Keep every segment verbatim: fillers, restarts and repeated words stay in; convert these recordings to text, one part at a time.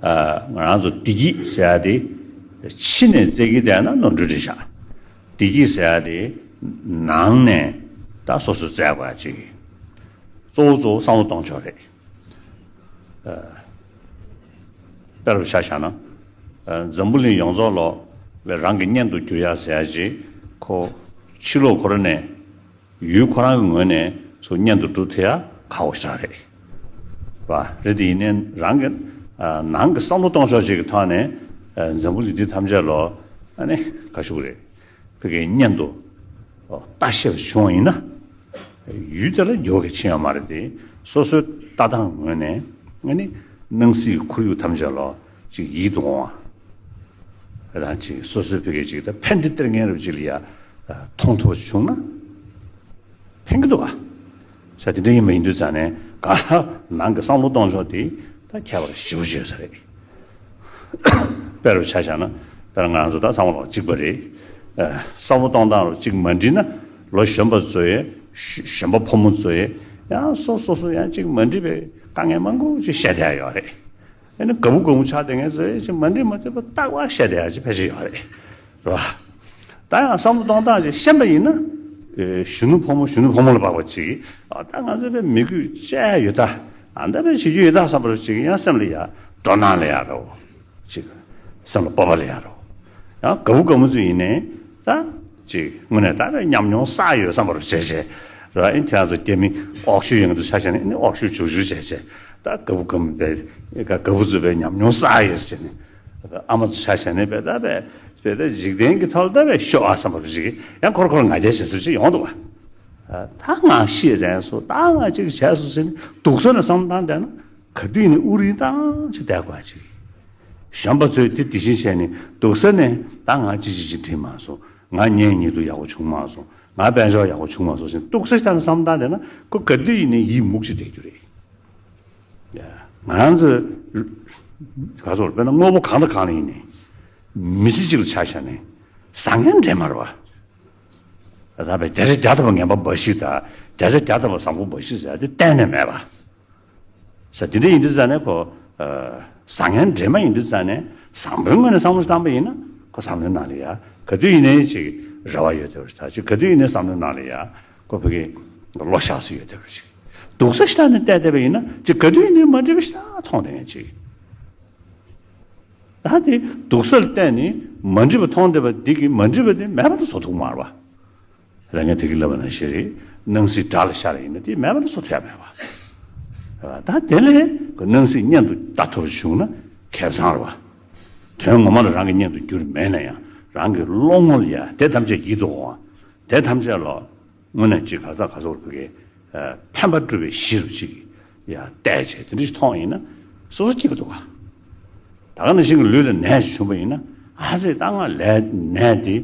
ཨ། ང་རང་ཚོ་བདེ་སྐྱིད་ཟེར་ཡ་དེ་ཕྱི་ནས་བཙལ་གྱི་བསྡད་ན་ནོར་འཁྲུལ་རེད་ཤག། བདེ་སྐྱིད་ཟེར་ཡ་དེ་ནང་ནས་ད་སོ་སོས་བཙལ་དགོས་ཡ་ཅིག། གཙོ་བོ་གཙོ་བོ་བསམ་བློ་གཏོང་ཕྱོགས་རེད། ཨ། དཔེ་རུ་ཆ་བཞག་ན། ཨ། འཛམ་བུ་གླིང་ཡོངས་རྫོགས་ལོ་རང་གི་གཉེན་དུ་གྱུར་ཡ་ཟེར་ཡ་ཅིག་ཁོ་ཕྱི་ལོགས་ཁོ་རང་ནས། ཡུལ་ཁོ་རང་གི་ངོས་ནས་ཚུར་གཉེན་དུ་སྒྲུབ་ཐུབ་ཡ་ཁག་པོ་ཞིག་རེད། རེད་པ། རེད་དེ་ཡིན་ནའི་རང་གི་ཨ་ནང་གི་བསམ་བློ་གཏོང་ཕྱོགས་ཅིག་གི་ཐོག་ནས། ཨ། འཛམ་བུ་གླིང་འདི་ཐམས་ཅད་ལོ། ཨ་ནི་ག་ཞུ་གི་རེད། ཕ་གིའི་གཉེན་དུ་ལྟ་ཤེས་པ་བྱུང་བ་ཡིན་ན། ཡུལ་དེ་ལ་འགྱུར་བ་ཕྱིན་ཡོད་མ་རེད་དེ། སོ་སོའི་ལྟ་སྟངས་ངོས་ནས། ཨ་ནི་སྣང་སྲིད་ཀྱི་ཁོར་ཡུག་ཐམས་ཅད་ལོ་ཅིག་ཡིད་དུ་འོང་བ། རང་ཅིག་སོ་སོའི་ཕ་གིའི་ཅིག་ད་ཕན་བདེ་སྟེར་མཁན་རབ་ཅིག་ལ་ཡ་མཐོང་ཐུབ་པ་བྱུང་ན། ཕན་གྱི་འདུག་ག། ས་དེ་འདྲ་ཡིན་པ་ཡིན་དུས་ཙང་ནས་ག་ནང་གི་བསམ་བློ་གཏོང་ཕྱོགས་དེ་ད་ཁྱད་པར་ཞེ་པོ་ཅིག་ཡོད་ས་རེད། དཔེ་རུ་ཆ་བཞག་ན། དཔེར་ང་རང་ཚོ་ད་བསམ་བློ་གཅིག་པ་རེད། ཨ། བསམ་བློ་གཏོང་སྟངས་རུ་གཅིག་མ་འགྲིག་ན། ལོ་གཞོན་པ་ཚོ་ཡི། གཞོན་པ་ཕོ་མོ་ཚོ་ཡི་ཡང་སོ་སོ་སོ་ཡང་གཅིག་མ་འགྲིག་པའི་དཀའ་ངལ་མང་པོ་ཅིག་བཤད་བསྡད་ཡོད་རེད། ཨ་ནི་དགའ་པོ་དགའ་མོ་ཆགས་བསྡད་མཁན་ཚོ་ཡི་ཅིག་མ་འགྲིག་མ་འགྲིག་པ་རྟག་པར་བཤད་བསྡད་ཡ་ཅིག་ཕལ་ཆེར་ཡོད་རེད། རེད་པ། ད་ཡང་བསམ་བློ་གཏོང་སྟངས་ཅིག་ཤེས་པ་ཡིན་ན། ཨེ། གཞོན་ནུ་ཕོ་མོ་གཞོན་ནུ་ཕོ་མོ་ལ་དཔག་པ་ཅིག། ཨ། ད་ང་ཚོ་དཔེ་མི་དགོས་བྱས་ཡོད་ད། ཨ། ད་དཔེ་བྱེད་རྒྱུ་ཡོད་ད་བསམ་པ་རུ་ཅིག་ཡང་སེམས་ལ་ཡ་སྤྲོ་སྣང་ལ་ཡ་རོ། ཅིག་སེམས་ལ་སྤོབས་པ་ལ་ཡ་རོ། ཡང་དགའ་པོ་དགའ་མོ་ཚོ་ཡིན་ནའི་ད་ཅིག་དངོས་གནས་ད་དཔེ་ཉམས་མྱོང་བསགས་ཡོད་བསམ་པ་རུ་བྱས་བྱས། རེད་པ། ཨིན། དེ་ང་ཚོ་རྒྱ་མི་ཨོག་ཤོད་ཡོང་དུ་ཆ་བཞག་ནས་ཨ་ནི་ཨོག་ཤོད་བྱུག་བྱུག་བྱས་བྱས། ད་དགའ་པོ་དགའ་མོ་དཔེ་དགའ་པོ་ཚོ་དཔེ་ཉམས་མྱོང་བསགས་ཡོད་བྱས་ནས། ཨ་མ་ཚོ་ཆ་བཞག་ནས་དཔེ་ད་དཔེ་དཔེ་ད་འཇིག་རྟེན་གྱི་ཐོག་ལ་ད་དཔེ་ཤོག་ཨ་བསམ་པ་རུ་ཅིག་ཡང་ཁོར་ཁོར་ང་རྒྱལ་བྱེད་ཚུལ་ཅིག་ཡོང་འདུག་པ། ད་ང་ཤེས་རན་སོང་། ད་ང་ཅིག་བྱས་སོང་ཟེར་ནས་སྡུག་ས་ནས་བསམ་བཏང་བསྡད་ན། ག་དུས་ནས་དབུགས་རིང་ཐུང་ཅིག་བསྡད་དགོས་ཅིག། གཞོན་པ་ཚོས་དེ་དེ་བཞིན་བྱས་ནས་སྡུག་ས་ནས་ད་ང་ཅི་ཅི་ཅི་འགྲིག་མ་སོང་། ང་གཉེན་ཉེ་དུ་ཡག་པོ་བྱུང་མ་སོང་། ང་དཔལ་འབྱོར་ཡག་པོ་བྱུང་མ་སོང་ཟེར་ནས་སྡུག་ས་ཞིག་ཐོག་ནས་བསམ་བཏང་བསྡད་ན། ཁོ་ག་དུས་ཡིན་ནའི་ཡིད་མུག་ཅིག་བསྡད་རྒྱུ་རེད། ང་རང་ཚོ་ག་ཚོད་དཔེར་ན་དངོས་པོ་གང་དང་གང་ལ་ཡིན་ནའི། མི་ཚེ་གཅིག་ལ་ཆ་བཞག་ནས་བཟང་ངན་འདྲེས་མ་རེད་པ། ད་དཔེ་བརྒྱ་ཆ་བརྒྱ་ཐམ་པ་ངན་པ་འབའ་ཞིག་དང་། བརྒྱ་ཆ་བརྒྱ་ཐམ་པ་བཟང་པོ་འབའ་ཞིག་ཟེར་ཡ་དེ་གཏན་ནས་མེད་པ། ས་དེ་འདྲ་ཡིན་དུས་ཙང་ནས་ཁོ། ཨ། བཟང་ངན་འདྲེས་མ་ཡིན་དུས་ཙང་ནས་བཟང་པོའི་ངོས་ནས་བསམ་བློ་བཏང་པ་ཡིན་ན། ཁོ་བསམ་བློའི་ནང་ལ་ཡ་ག་དུས་ཡིན་ནའི་ཅིག་རེ་བ་ཡོད་བསྡད་པ་ཞིག་དང་། ཅིག་ག་དུས་ཡིན་ནའི་བསམ་བློའི་ནང་ལ་ཡ་ཁོ་ཕ་གི་བློ་བཞག་ས་ཡོད་བསྡད་པ་ཞིག། སྡུག་ས་ཞིག་ཐོག་ནས་བལྟས་བསྡད་པ་ཡིན་ན། ཅིག་ག་དུས་ཡིན་ནའི་མ་འགྲིག་པ་ཞིག་མཐོང་བསྡད་མཁན་ཅིག། ད་དེ་སྡུག་ས་ལ་བལྟས་ནས་མ་འགྲིག་པ་མཐོང་བསྡད་པ་འདི་གི་མ་འགྲིག་པ་དེ་མེད་པ་དེ་བཟོ་ཐུབ་མ་རེད་པ། རང་ཉིད་དེ་གི་ལབ་པ་ནང་བཞིན་རེད། སྣང་སྲིད་དགྲ་ལ་ཤར་ཡིན་ན་དེ་མེད་པ་ནི་བཟོ་ཐུབ་ཡ་མེད་པ། ད་དེ་ལས་ཁོ་སྣང་སྲིད་གཉེན་དུ་ལྟ་ཐུབ་བྱུང་ན་ཁེ་བཟང་རེད་པ། དོན་ངོ་མ་ལ་རང་གི་གཉེན་དུ་གྱུར་མེད་ན་ཡང་རང་གི་བློ་ངོ་ལ་ཡ་དེ་ཐམས་ཅད་ཡིད་དུ་འོང་བ། དེ་ཐམས་ཅད་ལོ་དངོས་གནས་ཅིག་ག་ས་ག་ས་བར་བུ་གའི་ཕན་པ་སྒྲུབ་པའི་གཞི་རུ་ཅིག་ཡ་བལྟས་བྱས་དེ་འདྲ་ཞིག་མཐོང་ཡིན་ན་སོ་སོ་སྐྱིད་པ་འདུག་ག། ད་ག་ནང་བཞིན་གྱི་ལུས་ལ་ནད་ཅིག་བྱུང་བ་ཡིན་ན། ཨ་ཙི་ད་ང་ལས་ནད་དེ་དེ་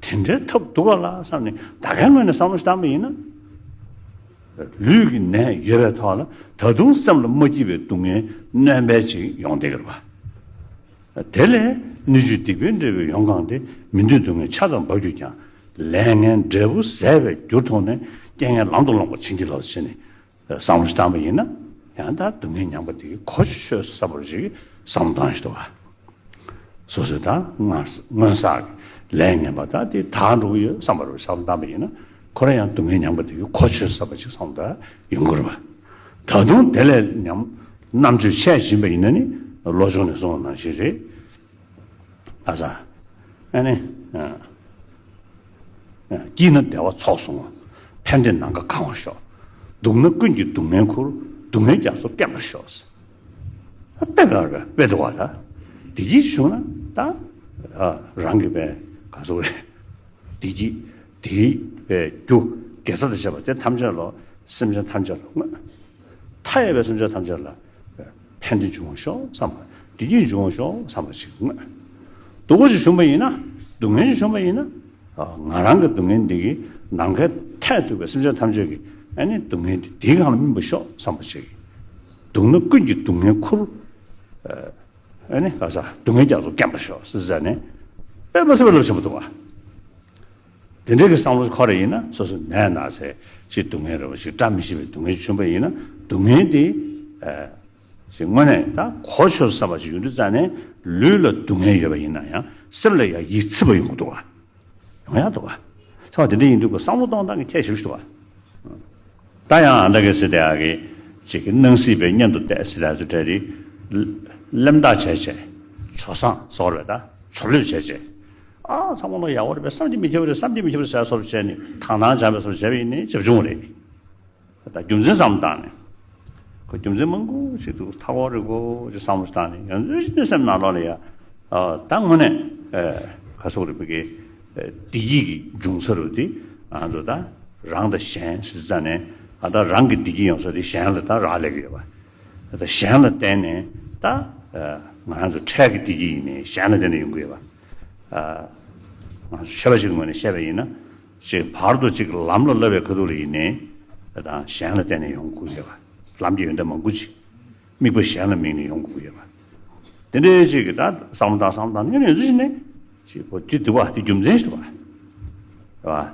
འདྲའི་ཐབས་འདུག་ག་ལ་བསམ་ནས་ད་གའི་ངོས་ནས་བསམ་བློ་ཞིག་བཏང་པ་ཡིན་ན། ལུས་ཀྱི་ནད་ཡོད་པའི་ཐོག་ལ་ད་དུང་སེམས་ལ་མ་སྐྱིད་པའི་སྡུག་བསྔལ་སྣོན་པ་ཅིག་ཡོང་བསྡད་ཀྱི་རེད་པ། དེ་ལས་སྣོད་བཅུད་སྡིག་པའི་འབྲས་བུས་ཡོངས་གང་སྟེ། མི་འདོད་སྡུག་བསྔལ་ཆར་ལྟར་འབབ་གྱུར་ཀྱང་། ལས་ངན་འབྲས་བུ་ཟད་པའི་རྒྱུར་མཐོང་ནས། རྐྱེན་ངན་ལམ་དུ་སློང་བར་བྱིན་གྱིས་རློབས་ཟེར་ནས་བསམ་བློ་ཞིག་བཏང་པ་ཡིན་ན། ཡང་ད་སྡུག་བསྔལ་མྱངས་པ་དེ་གི་གོ་ཆོད་སོང་བསམ་པ་ཞིག་གི་བསམ་བློ་བཏང་ཞིག་འདུག་ག། སོ་སོས་ད་སྔར་སྔོན་བསགས་ཀྱི་ལས་ངན་པ་ད་དེ་དག་འགྲོ་གི་ཡོད་བསམ་པ་རུ་བསམ་བློ་བཏང་པ་ཡིན་ན། ཁོ་རང་ཡང་སྡུག་བསྔལ་མྱངས་པ་དེ་གི་གོ་ཆོད་སོང་བ་ཅིག་བསམ་བློ་ད་ཡོང་གི་རེད་པ། ད་དུང་དེ་ལས་ཉམས་རྣམ་དཔྱོད་ཆེ་བཞིན་པ་ཡིན་ན་ནི། བློ་སྦྱོང་ནས་གསུངས་པ་ནང་བཞིན་རེད། ཨ་ས། ཨ་ནི། ཨ། ཨ། སྐྱིད་ན་བདེ་བ་ཚོགས་བསོང་བ། ཕན་བདེས་ནམ་མཁའ་གང་བར་ཤོག། སྡུག་ན་ཀུན་གྱི་སྡུག་བསྔལ་ཁུར། སྡུག་བསྔལ་རྒྱ་མཚོ་སྐེམ་པར་ཤོག། དཔེ་དཔེ་དཔེ་དཔེ་འདུག་པ་ད། བདེ་སྐྱིད་བྱུང་ན་ད། ཨ། རང་གི་དཔེ་ག་ཚོད་རེད། བདེ་སྐྱིད་དེའི་དཔེ་རྒྱུ་དགེ་རྩ་དང་བཅས་པ་དེ་ཐམས་ཅད་ལོ་སེམས་ཅན་ཐམས་ཅད་ལ་བསྔོས། མཐའ་ཡས་པའི་སེམས་ཅན་ཐམས་ཅད་ལ་ཕན་བདེ་འབྱུང་བར་ཤོག་བསམ་པ། བདེ་སྐྱིད་འབྱུང་བར་ཤོག་བསམ་པ་ཞིག་བསྔོས། སྡུག་པོ་ཞིག་བྱུང་བ་ཡིན་ན། སྡུག་བསྔལ་ཞིག་བྱུང་བ་ཡིན་ན། ཨ། ང་རང་གི་སྡུག་བསྔལ་འདི་གིས་ནམ་མཁའི་མཐས་གཏུགས་པའི་སེམས་ཅན་ཐམས་ཅད་ཀྱི་ཨ་ནི་སྡུག་བསྔལ་འདི་དེའི་སྒང་ལ་སྨིན་པར་ཤོག་བསམ་པ་ཞིག། སྡུག་ན་ཀུན་གྱི་སྡུག་བསྔལ་ཁུར། ཨ། ཨ་ནི་ག་ས་སྡུག་བསྔལ་རྒྱ་མཚོ་སྐེམ་པར་ཤོག་ཟེར་ཟེར་ནས་དཔེ་མ་སྲིད་པའི་རླབས་ཆེན་པོ་འདུག་པ། དེ་འདྲའི་གི་བསམ་བློ་འཁོར་བ་ཡིན་ན། སོ་སོ་ནད་ན་ཚེ་ཅིག་སྡུག་བསྔལ་རེད་པ་ཞིག། བཀྲ་མི་ཤིས་པའི་སྡུག་བསྔལ་བྱུང་བ་ཡིན་ན། སྡུག་བསྔལ་དེ། ཨ། ཞེས་དངོས་གནས་ད་གོ་ཆོད་ས་བ་ཞིག་ཡོང་དུས་ཙང་ནས་ལུས་ལ་སྡུག་བསྔལ་ཡོད་པ་ཡིན་ན་ཡང་སེམས་ལ་ཡང་ཡིད་ཚིམ་པ་ཡོང་གི་འདུག་བ། ཡོང་ཡག་འདུག་བ། ཚང་མ་དེ་འདྲ་ཡིན་དུས་ཀྱི་བསམ་བློ་གཏོང་སྟངས་ཀྱི་ཁྱད་ཞིབ་ཞིག་འདུག་བ། ད་ཡང་ཨ་འདྲ་གི་སི་དེ་ཨ་གི་ཅིག་གི་སྣང་སྲིད་པའི་གཉེན་དུ་བལྟས་སི་དེ་ཚོ་གྲས་དེ་གླེན་རྟགས་བྱས་བྱས་ཇོ་བཟང་སོགས་རེད། ད་ཇོ་ལོད་བྱས་བྱས་ཨ་ཚང་མ་ལ་ཡག་པོ་རེད་པས། བསམ་གྱིས་མི་ཁྱབ་པ་རེད། བསམ་གྱིས་མི་ཁྱབ་པ་རེད་ཟེར་སོགས་བྱས་ནས་དང་དང་བྱས་པའི་སོགས་བྱས་པ་ཡིན་ནའི་བྱབ་ཆུང་རེད། ད་རྒྱུ་མཚན་བསམ་བཏང་ནས། ཁོ་རྒྱུ་མཚན་མང་པོ་ཞིག་འདུག་ཐ་གོ་རི་གོ་ཅིག་བསམ་བློ་བཏང་ནས་ཡང་འཛུལ་ཞིག་ནས་སེམས་ནང་ལོགས་ལ་ཡ། ཨ་ད་དངོས་གནས་ཨ་ག་སོག་རི་བོད་ཀྱི་ཨ་བདེ་སྐྱིད་ཀྱི་འབྱུང་ས་རུ་དེ་ང་ཚོ་ད་རང་དང་གཞན་ཟེར་ཙང་ནས་ཨ་ད་རང་གི་བདེ་སྐྱིད་ཡོང་ས་དེ་གཞན་ལ་ད་རག་ལས་ཀྱི་ཡོད་པ། ད་གཞན་ལ་བརྟེན་ནས་ད་ཨ་ང་ཚོ་འཕྲལ་གྱི་བདེ་སྐྱིད་ཡིན་ནའི་གཞན་ལ་བརྟེན་ནས་ཡོང་གི་ཡོད་པ། ཨ་ང་ཚོ་ཆོས་པ་ཞིག་གི་ངོས་ནས་བཤད་པ་ཡིན་ན། ཅིག་བར་དུ་ཅིག་ལམ་ལ་བསླབ་པའི་ཁ་ཐུག་ལ་ཡིན་ནའི་དང་གཞན་ལ་བརྟེན་ནས་ཡོང་དགོས་ཡོད་པ། ལམ་གྱི་ཡོན་ཏན་མང་པོ་ཅིག་དམིགས་པ་གཞན་ལ་དམིགས་ནས་ཡོང་དགོས་ཡོད་པ། དེ་འདྲའི་ཅིག་གི་ད་བསམ་བློ་བཏང་བསམ་བློ་བཏང་ནས་ཡོད་ཚུལ་ཞིག་ནས་ཅིག་གོ་ཅི་འདུག་བ་དེ་རྒྱུ་མཚན་ཞིག་འདུག་བ། རེད་བ།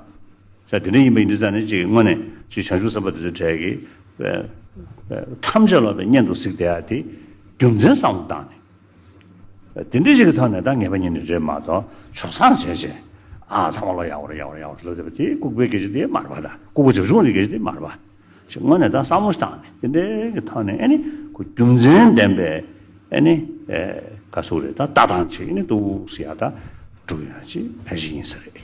ས་དེ་འདྲ་ཡིན་པ་ཡིན་དུས་ཙང་ནས་ཅིག་དངོས་གནས་ཅིག་བྱང་ཆུབ་སེམས་དཔའ་དེ་ཚོའི་གྲས་ཀྱིས་ཐམས་ཅད་ལ་བའི་གཉེན་དུ་གཟིགས་བསྡད་ཡ་དེ་རྒྱུ་མཚན་བསམ་བློ་བཏང་ནས། དེ་འདྲ་ཞིག་གི་ཐོག་ནས་ད་ངེས་པ་ཉིད་ནས་རེད་མ་གཏོགས་ཇོ་བཟང་བྱས་བྱས་ཨ་ཚང་མ་ལོ་ཡག་པོ་རེད་ཡག་པོ་རེད་ཡག་པོ་རེད་ལབ་བསྡད་པ་དེ་ལྐུགས་པའི་སྐད་ཆ་དེ་མ་རེད་པ། ད་ལྐུགས་པ་བྱབ་ཆུང་བའི་སྐད་ཆ་དེ་མ་རེད་པ། ཞེས་དངོས་གནས་ད་བསམ་བློ་ཞིག་བཏང་ནས་དེ་འདྲའི་གི་ཐོག་ནས་ཨ་ནི་ཁོ་རྒྱུ་མཚན་ལྡན་པའི་ཨ་ནི་ཨེ་ག་ཟེར་རེད་ད་ལྟ་སྟངས་ཅིག་ཨ་ནི་འདུག་ཟེར་ཡ་ད་སྒྲུབ་ཡ་ཅིག་ཕལ་ཆེར་ཡིན་ས་རེད།